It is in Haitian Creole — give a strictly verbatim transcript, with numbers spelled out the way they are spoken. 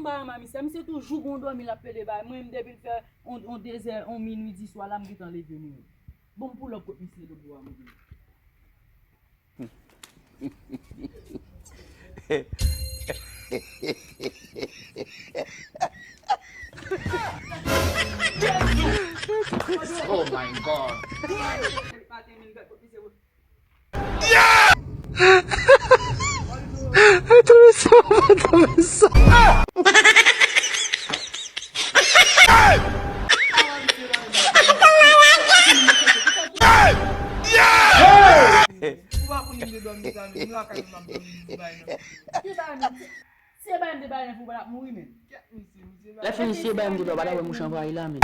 Sa, mami, sa, misye toujou gon dòmi l ap pede bay mwen, m depi l fè on, on dezè, on minwi di swa la, m gentan leve mwen. Bon, m pull up kot misye lòt bò a, mwen. Oh my God. Atravesa uma atravesa. Se bay m te bay nan pou w ap mouri menm. Lè fini se bay m te dwa pa ta wè mouch anvayi la menm.